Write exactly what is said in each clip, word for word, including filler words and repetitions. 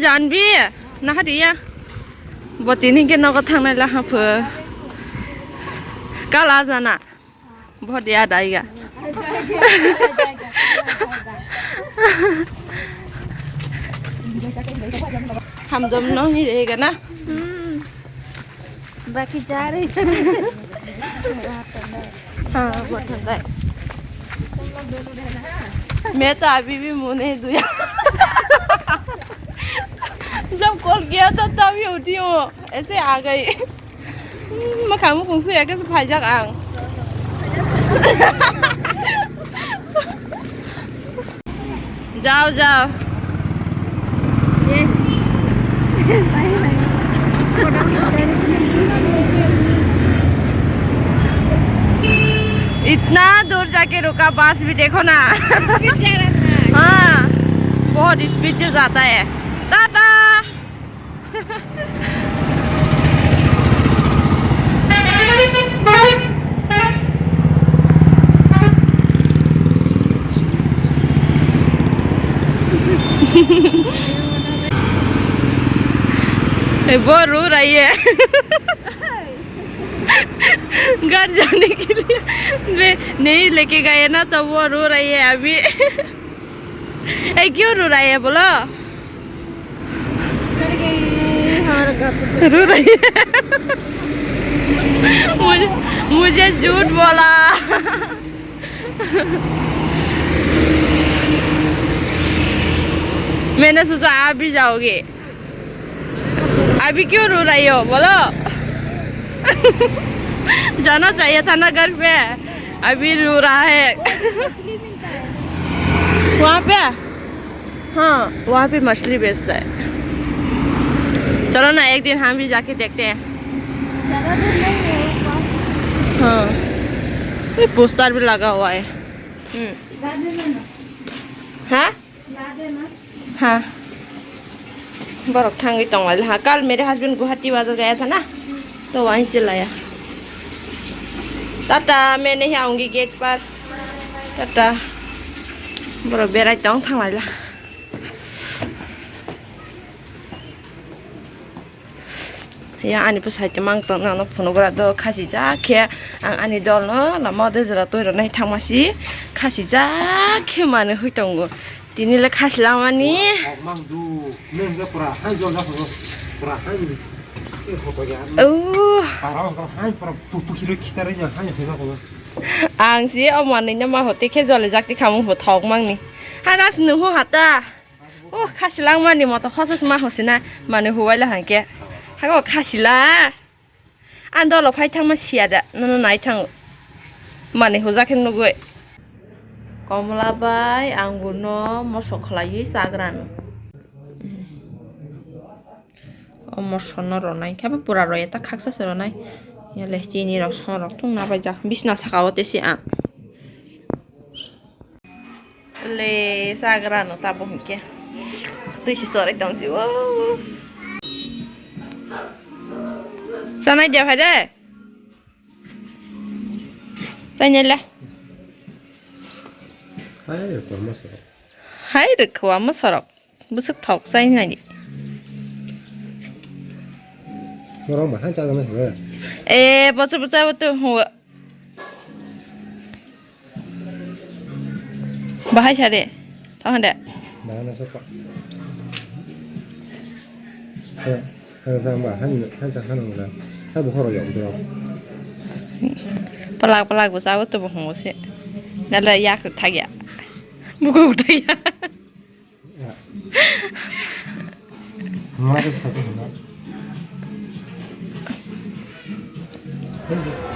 Janbi, naha diya. Bo tini ke nogo thangnai la hapho. Kala jana. Bo diya daiga. Hamdom no hi rega na. Hmm. Baki ja rahi hai. हाँ, बहुत ठंडा है। मैं तो अभी भी मुंह नहीं धोया। जब कॉल किया था तभी उठी हूँ, ऐसे आ गई। Hmm, makhang mukhung suya khe phaijak ang. Jao, jao. इतना दूर जाके रुका, बस भी देखो ना। स्पीड जा रहा था। हाँ, बहुत स्पीड से जाता है। टाटा। ए, वो रो रही है। घर जाने के लिए ले, नहीं लेके गए ना, तो वो रो रही है अभी। ए, क्यों रो रही है बोलो? रो रही है। मुझे, मुझे झूठ बोला। मैंने सोचा आप भी जाओगे। अभी क्यों रो रही हो बोलो? जाना चाहिए था ना घर पे, अभी रो रहा है। वहाँ पे, हाँ, वहाँ पे मछली बेचता है। चलो ना, एक दिन हम भी जाके देखते हैं। हाँ, ये पोस्टर भी लगा हुआ है। हम्म। हाँ? हाँ। Borok thangwi tong lai ha. Kal mere husband Guwahati bazar gaya tha na? To wahi se laya. Tata, maine hi aungi gate par. Tata. Borok berai tong thang lai la. Ya, ani bwsai tongmang tongna ano phunukgra do khasijak khe ang ani dolno lama o de jora twi rwnai thangma si khasijak khe manwi hui tongo. Tini le khasi langmani. Mang du, neng le pura hai jol jak pura hai. Oh. Para hai pura pu pu kilo khitare jak hai jak. Ang si o manwi no ma hote khe jole jak ti khamung bo thok mangni. Ha ras nuhu hata. Oh, khasi langmani moto khosa se ma hosi na, mane huwai la hangke. Hago khasi la. Ang dolo phai thangma siya da, nono nai thang. Mane hujak khe nugui. Komla bai angur no mosok khlaiwi chagrano. O mosok no ronai khe pura roya ta khaksa se ronai. Yale chini rok song rok tungna bai jak bisna saka o tesi ang. Le chagrano tabo hinkhe. Twi si sorai tong si o. Chanai de phai de. Chanai le. Hai rwkwa mosorok. Hai rwkwa mosorok. Bwswk thok chai nai di. Norok bahai chajaknai se. E, bochor bwsa bo to huwa. Bahai sare. Thok hande. Bahai na sokha. Hai, hai sa ba, hai, hai sa hanang da. Hai bo khoro yok dro. Palak palak bo sabo to bo hong se. Nala yak thagya. Bugo thagya.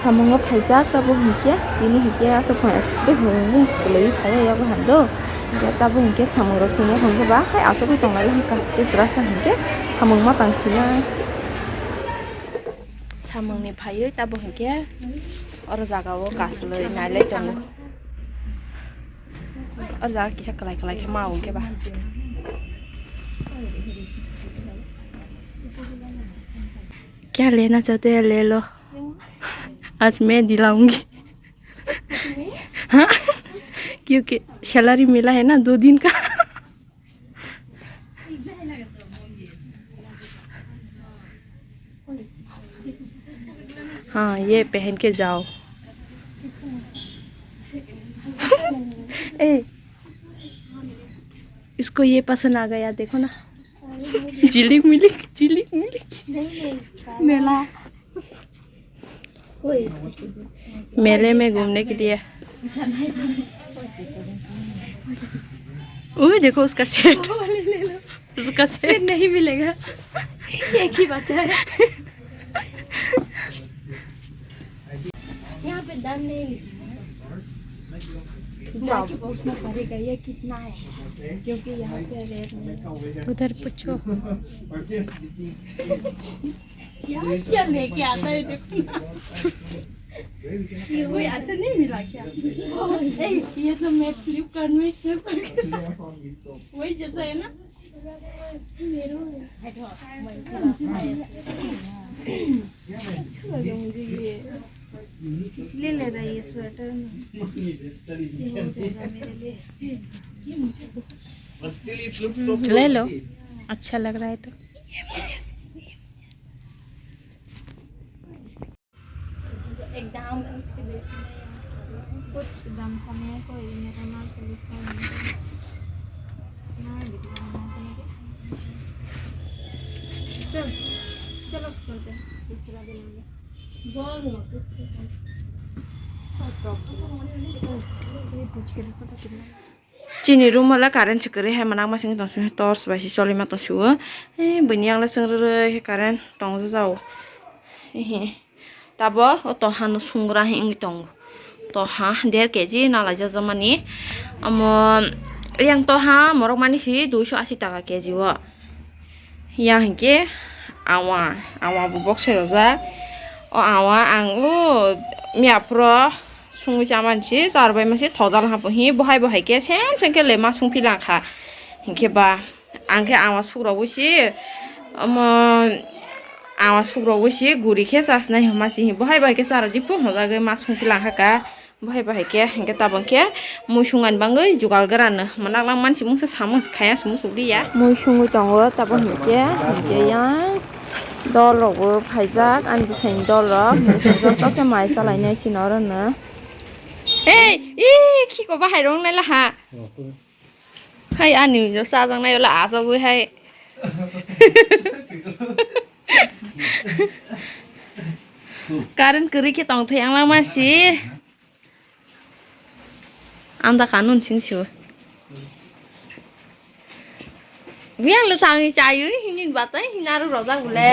Samungo phaijak tabo hinkhe, tini hinkhe aswk phai aswk hwnwi kwlwi phaiya yago hando. Hinkhe tabo hinkhe samungrok sini hinkhe ba hai aswk tonglai hinkha, tei chwrasa hinkhe samung ma tang sina. Samungni phaiwi tabo hinkhe oro jagao kaslwi nailai tongo. O jaga kisa kwlai kwlai khe ma o khe ba. Kya lena chahte hai le lo. Aaj main dilaungi. हाँ? क्योंकि सैलरी मिला है ना दो दिन का। हाँ, ये पहन के जाओ। ए, इसको ये पसंद आ गया, देखो ना। झिलिक मिलिक, झिलिक मिलिक। मेला। मेले में घूमने के लिए। ओए, देखो उसका सेट। उसका सेट। फिर नहीं मिलेगा, एक ही बचा है। यहाँ पे दाम नहीं लिखा है। जाके पूछना पड़ेगा ये कितना है, क्योंकि यहाँ पे रेट नहीं है। उधर पूछो। यार, क्या लेके आता है, देखो ना। ये कोई अच्छा नहीं मिला क्या? ए, ये तो मैं फ्लिपकार्ट में शेयर करके वही जैसा है ना? अच्छा लगा मुझे ये। इसलिए ले रहा है ये स्वेटर ना। ये हो जाएगा मेरे लिए। ये मुझे ले लो, अच्छा लग रहा है तो। एक दाम पूछ के देखना है। कुछ गमछा में है, कोई मेरा नाम तो लिखा नहीं है। ना, लिखा नहीं है। चल, चलो, चलते हैं, दूसरा ले लेंगे। ये पूछ के देखो तो कितना। Chini room o le current se kwrwi hai, mwnakma singwi tong sio, torch bai se choli ma tong sio. Eh, buini yang le chwng rwrwi current tong jao. Ehe. Tabo o toha no sungra hingwi tongo. Toha der keji nalaijak mani. Omo yang toha morok mani si duiso asi taka keji o. Yang hinkhe awa, awa bo boksai rojak. O awa ang o miya phuru sungwi chamani si, char bai masi thodal hapo hi, bohai bohai khe sem sem khe le ma sung phi lang kha. Hinkhe ba ang khe awa suk rogwi si, omo awa suk rogwi si guri khe chasnai homa si hi, bohai bohai khe chara di phu hojagwi ma sung phi lang kha ka. Bahai bahai khe, hinkhe tabang khe mui sungani bangwi jugal gana no mwnaklang mansi mungsa samung se khaya se muchuk liya. Mui sungwi tongo tabang hinkhe, hinkhe yang dol rok bo phaijak, ani bwsai ni dol rok, mui sung joto khe mai chalai nai chini oro no. Ei, ih, khiko bahai rok nai laha. Hai ani jo chajak nai wala achugwi hai. Current kwrwi khe tong thai ang lang mansi. Anda kanun sing siu. Biang le sangwi chayu hini batai hini aru rojak bole.